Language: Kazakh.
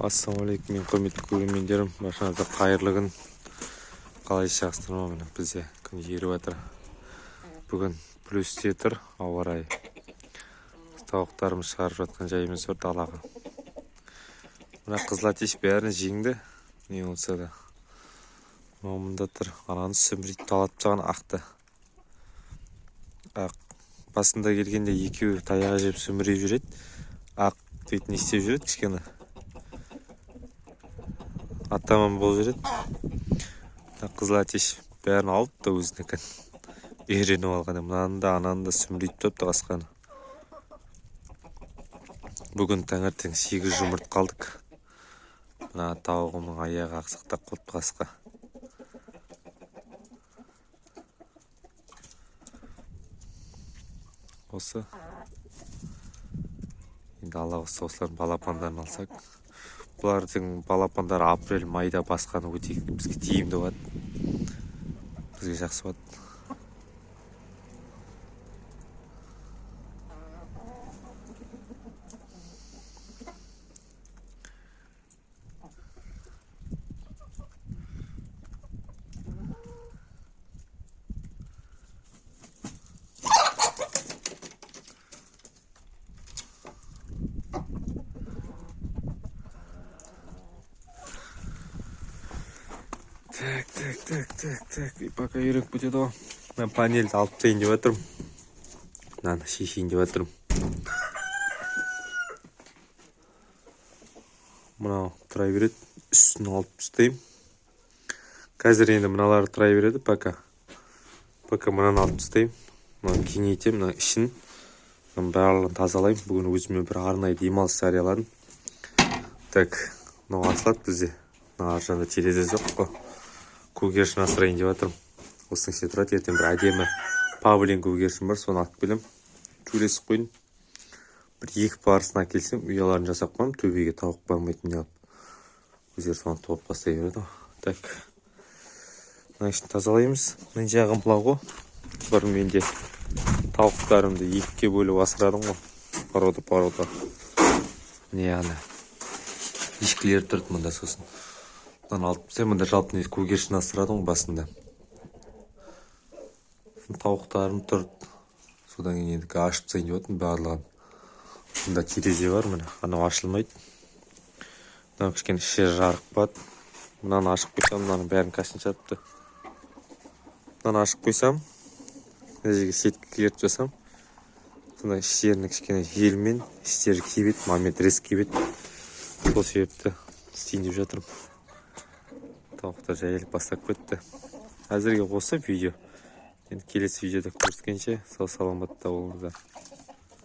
Ассалаумағалейкум, мен құрметті көрермендерім, баршаңызға қайырлы күн. Қалай жақсыздар ма? Міне, бізде күн еріп жатыр. Бүгін плюсте тұр ауа райы. Тауықтарымыз шығарып жатқан жайымыз бар далаға. Мына қызыл әтеш бәрін жеңді, не болса да. Мынау мында тұр, ананы сүмірейтіп талатып тастаған ақты. Ақ басында келгенде екеуі таяқ жеп сүмірейіп жүреді. Ақ дейтін не істеп жүреді кішкене. Атаман болып жүреді. Мына қызыл әтеш бәрін алып та өзінікін үйреніп алған. Мынаны да, ананы да сүмірейтіп тастапты қасқаны. Бүгін таңертең 8 жұмыртқа алдық. Мына тауығымның аяғы ақсақтап қалыпты қасқа. Осы. Енді Алла қаласа осылардың балапандарын алсақ. Бұлардың балапандары апрель, майда басқаны өте бізге тиімді болады. Бізге жақсы болады. Так, так, так, так, так. И пока үйреніп кетеді ғой. Мына панельді алып тастайын деп жатырмын. Мынаны шешейін деп жатырмын. Мынау тұра береді. Үстін алып тастаймын. Қазір енді мыналар тұра береді пока. Пока мынаны алып тастаймын. Мынаны кеңейтемін, мына ішін. Мынаның барлығын тазалаймын. Бүгін өзіме бір арнайы демалыс жарияладым. Так, мынау ашылады бізде. Мына ар жағында терезе жоқ қой. Көгершін асырайын деп жатырмын. Осының ішінде тұрады. Ертең бір әдемі павлин көгершін бар, соны алып келемін. Төлесіп қойдым. Бір екі парысын әкелсем, ұяларын жасап қоямын. Төбеге тауық бармайтын не қылып. Өздері соны тауып бастай береді ғой. Так. Мына ішін тазалаймыз. Мына жағын былау ғой. Бұрын менде тауықтарымды екіге бөліп асырадым ғой. Порода, порода. Міне ана ешкілер тұрды мында сосын. Мынаны алып тастаймын. Мында жалпы негізі көгершін асырадым ғой басында. Сосын тауықтарым тұрды. Содан кейін енді ашып тастайын деп жатырмын барлығын. Мында терезе бар, міне, анау ашылмайды. Мынау кішкене іші жарық болады. Мынаны ашып қойсам, мынаның бәрін кашын шығарыпты. Мынаны ашып қойсам, мына жерге сетка кигертіп жасам, сонда іштеріне кішкене желмен іштері кебеді, момент резко кебеді. Сол себепті істейін деп жатырмын. Тауықтар жайылып бастап кетті. Әзірге осы видео. Енді келесі видеода көріскенше сау саламатта болыңыздар.